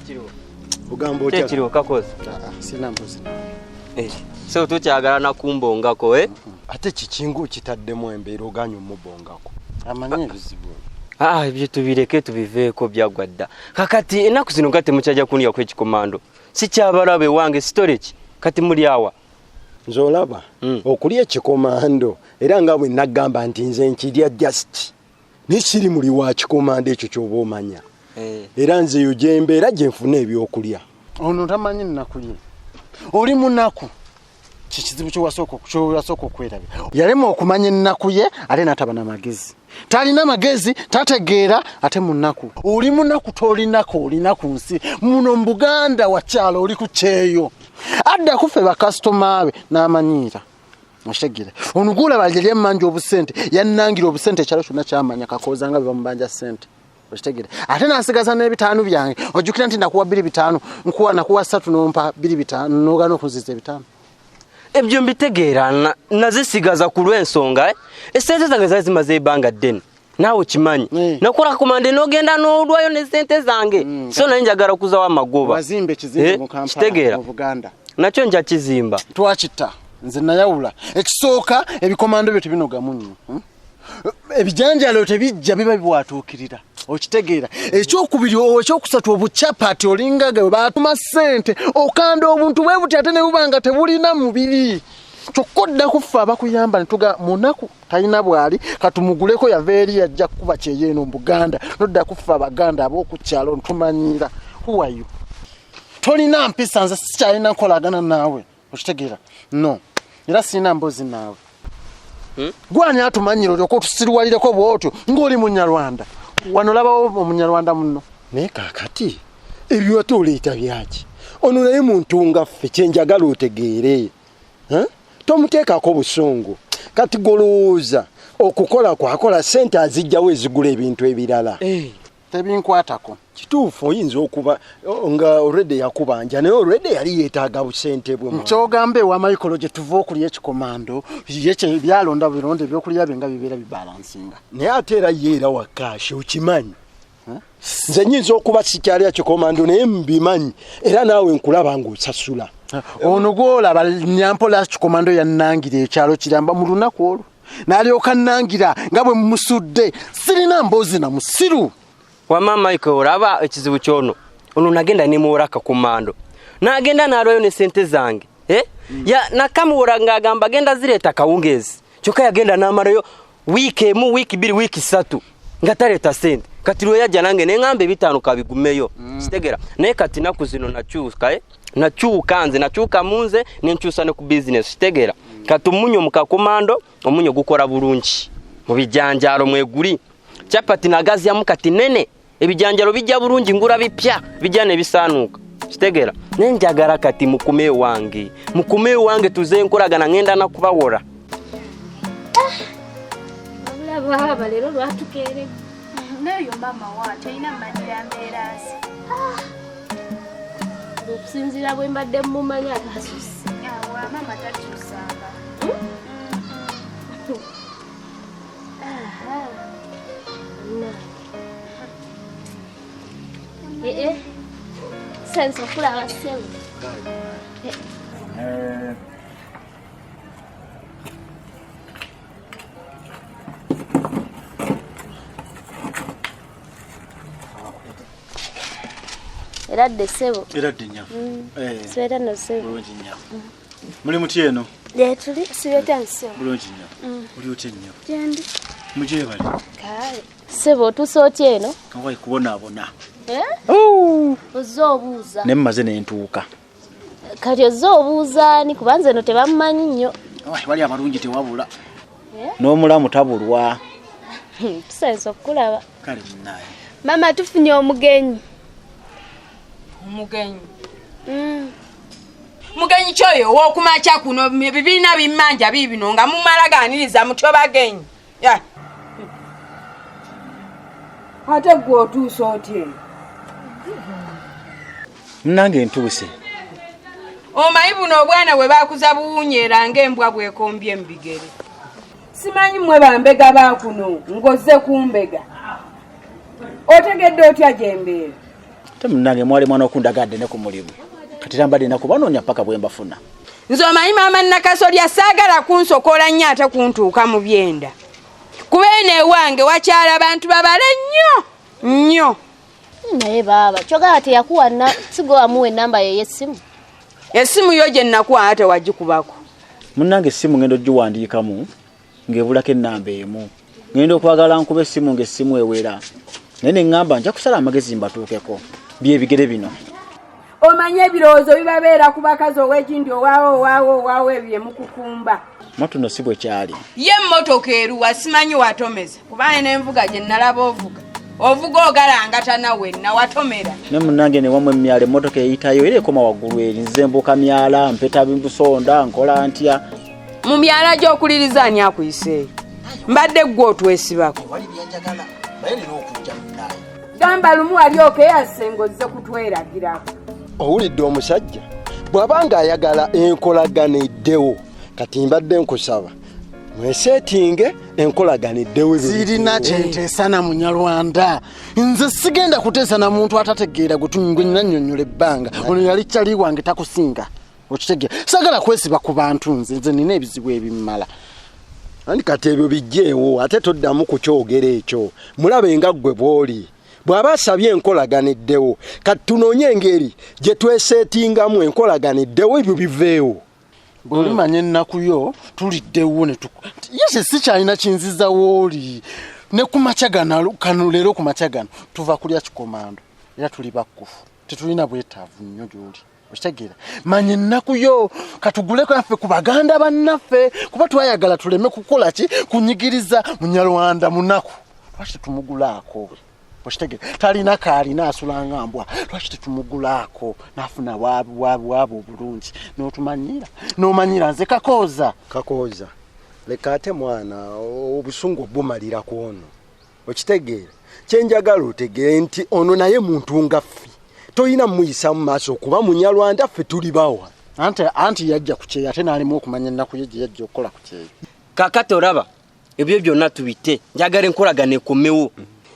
Ekiriwo. Ogamba otya? Ekiriwo kakozi. Ah, ah, sina mbuzi. Eh, so tukyagala nakumbongako eh? Ate kikinga okitaddemu embeera oganye omubongako. Amanyi ebizibu. Ah, ebyo tubireke tubiveeko byaggwa dda. Kakati ennaku zino nga temukyajja kundyako ekikomando. Sikyabalaba ewange storage kati muli awa. Nze olaba okulya ekikomando era nga bwe naggamba nti nze nkirya just naye siri muli wa kikomando ekyo ky'oba omanya. Era nze eyo gye mbeera gye nfuna ebyokulya. Ono tamanyi nnaku ye. Oli munaku. Kikizibu kyewasooka okwerabira. Yalema okumanya ennaku ye ate n'ataba na magezi. Talina magezi, tategeera ate munaku. Oli munaku tolinako olina ku nsi. Muno mu Buganda wakyalo oli ku kyeyo. Adda kuffe bakasitoma be n'amanyiira. Okitegere. Ono gw'olaba yali emmanja obusente, yannangira obusente ekyalo kyonna kyamanya Kakooza nga bwe bamubanja ssente. Okitegere. Ate n'asigaza n'ebitaano byange. Ojjukira nti nakuwa 2.5, nakuwa 3 n'ompa 2.5, n'ogaana okunziza 5. Ebyo mbitegeera, nazisigaza ku lw'ensonga, eh? Essente zange zaali zimaze ebbanga ddene. Naawe okimanyi. Nakola kakomande n'ogenda n'olwayo ne ssente zange. So naye njagala okuzawo amagoba. Wazimba ekizimbe mu Kampala, kitegeera. mu Buganda. Nakyo nja kizimba. Twakitta. Nze nayawula. Ekisooka ebikomando byo tebinoga munnyo. Ebijanjaalo tebijja biba bibwatuukirira. Okitegeera. Ekyokubiri, ekyokusatu obucapati olinga ge baatuma ssente okanda obuntu bwe buti ate ne buba nga tebulina mubiri. Kyokka odda kuffe abakuyamba ne tuga munaku talina bw'ali katumuguleko yava eri yajja kukuba kyeyo eno mu Buganda. N'odda kuffe Abaganda ab'oku kyalo ntumanyiira. Who are you? Tolina mpisa nze sikyalina nkolagana naawe. Okitegeera? No. Era sirina mboozi naawe. Gwani atumanyira olyoka otusiriwalireko bw'otyo ng'oli Munyarwanda. Wano olabawo Omunyarwanda munno. Naye kaakati ebyo ate oleeta byaki? Ono naye muntu nga ffe kye njagala otegeere. Tomuteekako busungu. Kati golowooza okukola kwakola ssente azijjawo ezigula ebintu ebirala. Tebinkwatako. Kituufu oyinza okuba nga already yakubanja naye already yali yeetaaga busente bwe mwana. Ky'ogamba ewa Michael gye tuva okulya ekikomando, ye kye byalonda bironde ebyokulya bye nga bibeera bibalansinga. Naye ate era ye era wa cash okimanyi. Nze nnyinza okuba sikyalya kikomando naye mbimanyi era naawe nkulaba ng'osasula. Ono gw'olaba Nyampola kikomando yannangira ekyalo kiramba mu lunaku olwo. N'alyoka nnangira nga bwe mmusudde. Sirina mboozi na musiru. Wamma Michael olaba ekizibu ky'ono. Ono nagenda ne muwola akakomando. N'agenda n'alwayo ne ssente zange. Nakamuwola ng'agamba genda zireeta kawungeezi. Kyokka yagenda n'amalayo wiiki emu, wiiki bbiri, wiiki ssatu nga taleeta ssente. Kati lwe yajja nange ne ŋŋamba ebitaano kabigumeyo. Kitegeera. Naye kati nnaku zino nakyuka, Nakyuka nze, nakyuka mu nze, ne nkyusa ne ku bizinesi. Kitegeera. Kati omunnyo mu kakomando, omunnyo gukola bulungi. Mu bijanjaalo mweguli. Chapati nagazyamu kati nene. Ebijanjaalo bijja bulungi, ngula bipya, bijja ne bisaanuuka. Kitegeera. Naye njagala kati mukume ewange. Mukume ewange tuze nkolagana ŋŋenda na kubawola. Wabula baaba leero lwatukeere. N'oyo maama wa tolina mmanyira mbeera ze. Okusinziira bwe mbadde mmumanya asusse. Awa maama takyusanga. Sense okulaba ssebo. Era dde ssebo. Era dde nnyabo. Sibeeta nno ssebo. Bulungi nnyabo. Muli mutya eno? Gyetuli, sibeeta nno ssebo. Bulungi nnyabo. Oli otya nnyabo? Gyendi. Mugyebale. Kale. Ssebo otuuse otya eno? Owaye kubonaabona. Ozze obuuza. Ne mmaze ne ntuuka. Kati ozze obuuza ani? Kuba nze eno tebammanyi nnyo. Owaye bali abalungi tewabula. N'omulamu tabulwa. Tusanyuse okukulaba. Kale munnaye. Maama tufunye omugenyi. Omugenyi. Mugenyi kyoyo ow'okumakya kuno ebibiina bimmanja biibino nga mumala gaaniriza mutyo bagenyi. Ate ggwe otuuse otya? Munnange ntuuse. Omanyi buno obwana bwe baakuza buwunyeera ng'embwa bw'ekombye mu bigere. Simanyi mmwe bambega ba kuno ng'ozze kumbega. Otegedde otya gye mbeera? Ate munnange mwali mwana okundagadde ne ku mulimu. Kati era mbadde nakubanoonya paka bwe mbafuna. Nze omanyi maama Nakasolya saagala kunsokola nnyo ate kuntuuka mu byenda. Kuba eno ewange wakyala bantu babale nnyo nnyo. Naye baaba kyogala teyakuwa sigo wamuwa ennamba ye ey'essimu. Essimu yo gye nnakuwa ate wagikubako. Munnange essimu ngenda ogiwandiikamu ng'ebulako ennamba emu. Ngenda okwagala nkuba essimu ng'essimu ewera. Naye ne ŋŋamba nja kusala amagezi mbatuukeko. By'ebigere bino. Omanyi ebirowoozo bibabeera ku bakazi ow'ekindi owaawo owaawo owaawo ebyo bye mukukumba. Mwattu nno si bwe kyali. Ye emmotoka eruwa simanyi watomeza kubanga n'envuga gye nnalaba ovuga. Ovuga ogalangata nawe nna watomera. Ne munnange ne wamwe myala emmotoka eyitayo era ekoma waggulu eri nze mbuuka myala mpeta busonda nkola ntya. Mu myala gy'okuliriza ani akuyiseeyo? Mbadde ggwe otwesibako. Wali byenjagala naye nina okujja munnaye. Gamba lumu wali okeeyase ng'ozze kutweragirako. Owulidde omusajja bw'aba ng'ayagala enkolagana eddewo kati mbadde nkusaba mweseetinge enkolagana eddewo. Sirina kyenteesa na Munyarwanda. Nze sigenda kuteesa na muntu atategeera gwe nnyonnyola ebbanga. Ono yali kyali wange takusinga. Okitegeera? Saagala kwesiba ku bantu nze nina ebizibu ebimmala. Anti kati ebyo bijjeewo ate toddamu kukyogera ekyo. Mulabe nga ggwe bw'oli. Bw'aba asabye enkolagana eddewo kati tunoonye engeri gye tweseetingamu enkolagana eddewo ebyo biveewo. Bw'olimanya ennaku yo tuliddewo ne yese sikyalina kinziza w'oli. Ne ku makya gano kano leero ku makya gano tuva kulya kikomando era tuli bakkufu tetulina bwetaavu nnyo gy'oli. Okitegeera? Manya ennaku yo katuguleko naffe ku baganda bannaffe kuba twayagala tuleme kukola ki kunyigiriza Munyarwanda munaku. Lwaki tetumugulaako? Okitegeera? Talina kaalina asula nga mbwa. Lwaki tetumugulaako n'afuna waabwe obulungi n'otumanyira n'omanyira nze Kakooza. Kakooza leka ate mwana obusungu bumalira ku ono. Okitegeera? Kye njagala otegeere nti ono naye muntu nga ffe. Toyina muyisa mu maaso kuba Munyarwanda ffe tuli bawa. Anti yajja ku kyeyo ate n'alema okumanya ennaku ye gye yajja okukola ku kyeyo. Kaakati olaba ebyo byonna tubite. Njagala enkolagana ekomewo.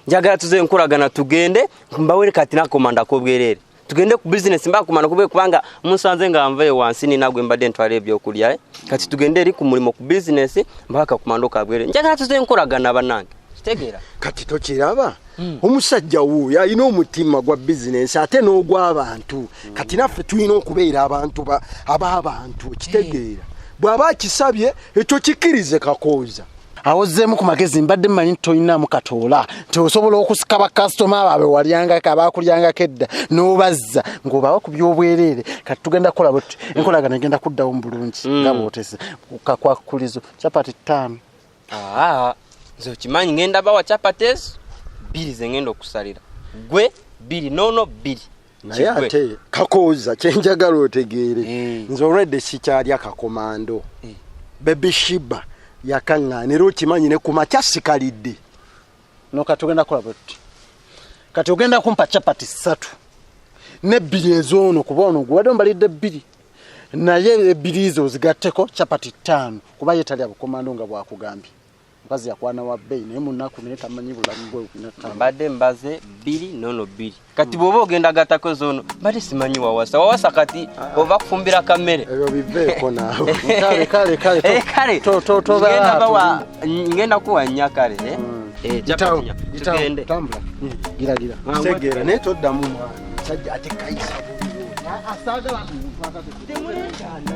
Njagala tuze enkolagana tugende mbawere kati nakomanda k'obwerere. Tugende ku bizinesi mbakomanda kubwe kubanga musanze nga nvayo wansi nina gwe mbadde ntwala ebyokulya. Kati tugende eri ku mulimu ku bizinesi mbaka komando kabwerere. Njagala tuze enkolagana bannange. Kitegeera? Kati tokiraba? Omusajja wuuyo alina omutima gwa bizinesi ate n'ogw'abantu. Kati naffe tulina okubeera abantu ab'abantu. Kitegeera? Bw'aba akisabye ekyo kikkirize Kakooza. Awozzeemu ku magezi mbadde mmanyi nti tolinaamu katoola nti osobola okusika bakasitoma baabwe walyangako abaakulyangako edda n'obazza ng'obawa ku by'obwereere. Kati tugenda kukola bwe tuti enkolagana egenda kuddawo mu bulungi nga bw'otese kakwakulizo chapati 5. Nze okimanyi ngenda bawa chapati ezo 2 ze ngenda okusalira gwe 2 nono 2. Naye ate Kakooza kyenjagala otegeere nze olwedde sikyalya kakomando. Baby Shiba yakaŋŋaana era okimanyi ne ku makya sikalidde. No kati ogenda kukola bwe tuti. Kati ogenda kumpa chapati 3 ne 2 ez'ono kuba ono gwe mbalidde 2 naye 2 ezo ozigatteko chapati 5 kuba ye talya bukomando nga bwakugambye. Mukazi yakwana wa bbeeyi naye munaku naye tamanyi bulamu bwe bwina. Mbadde mbaze 2 nono 2. Kati bw'oba ogenda gattako z'ono mbadde simanyi wawasa. Wawasa kati ova kufumbira kammere. Ebyo biveeko naawe. Kale kale kale. Kale. Ngenda kuwa nnya kale. Chapati tugende. Tambula. Gira gira. Kitegeera naye toddamu mwana. Musajja ate kayisa bulungi. Asaagala muntu Temuleetaana.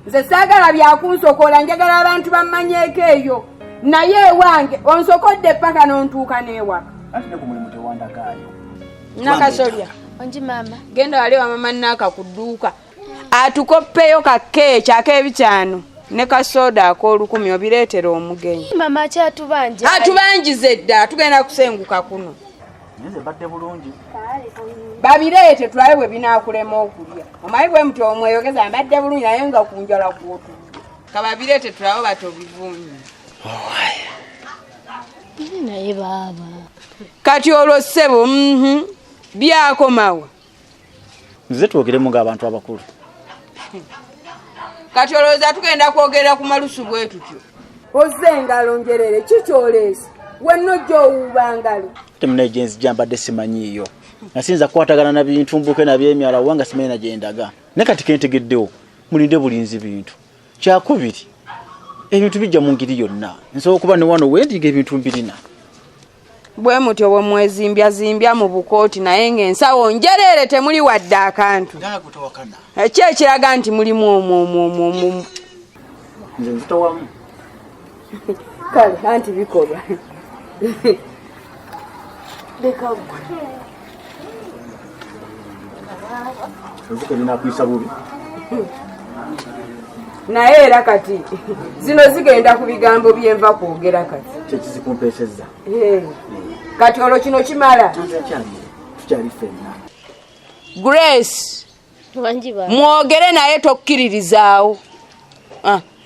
Nze saagala byakunsokola njagala abantu bammanyeeko eyo. Naye ewange onsokodde paka n'ontuuka n'ewaka. Anti ne ku mulimu tewandagaayo. Nakasolya. Ongi maama. Genda wali wa mama Naka ku dduuka. Atukoppeyo ka keeki ak'ebikyano ne ka soda ak'olukumi obireetera omugenyi. Maama akyatubanja. Atubanjize dda tugenda kusenguka kuno. Nze mbadde bulungi. Babireete tulabe bwe binaakulema okulya. Omanyi bwe mutyo omweyogeza mbadde bulungi naye nga ku njala kw'otudde. Kababireete tulabe batobivunye. Naye baaba. Kati olwo ssebo byakomawa. Nze twogeremu ng'abantu abakulu. Kati olowooza tugenda kwogera ku malusu bwe tutyo. Ozze engalo njerere kikyoleese. Wennojja owuuba ngalo. Ate munaye gye nzija mbadde simanyiiyo. Nasinza kukwatagana na bintu mbuke na byemyala wanga simanyi na gye ndaga. Naye kati kentegeddewo mulinde bulinzi bintu. Kyakubiri ebintu bijja mu ngeri yonna. Nsobola okuba ne wano wendi ng'ebintu mbirina. Bwe mutyo bwe mwezimbyazimby mu bukooti naye ng'ensawo njereere temuli wadde akantu. Ki ekiraga nti mulimu omwo? Nze nzitowamu. Kale anti bikolwa. Leka ggwe. Envuka ebinaakuyisa bubi. Naye era kati zino zigenda ku bigambo byenva kwogera kati. Kyekizikumpeesezza. Kati olwo kino kimala. Tukyali ffenna. Grace, mwogere naye tokkiririzaawo.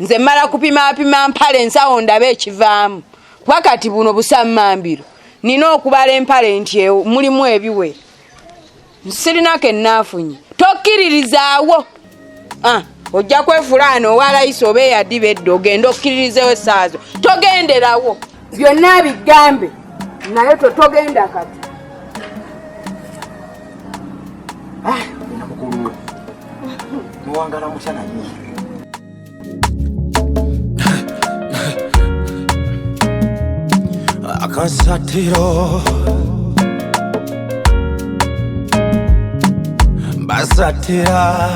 Nze mmala kupimaapima mpale ensawo ndabe ekivaamu. Kuba kati buno busammambiro. Nina okubala empale nti mulimu ebiwera. Sirina ke nnaafunye. Tokkiririzaawo. Ojja kwefulaana owa layisi oba eyadiba edda ogende okkiririzewo essaazo. Togenderawo. Byonna bigambe naye totogenda kati. Mukulu muwangala mutya naye. Akasatiro basatira.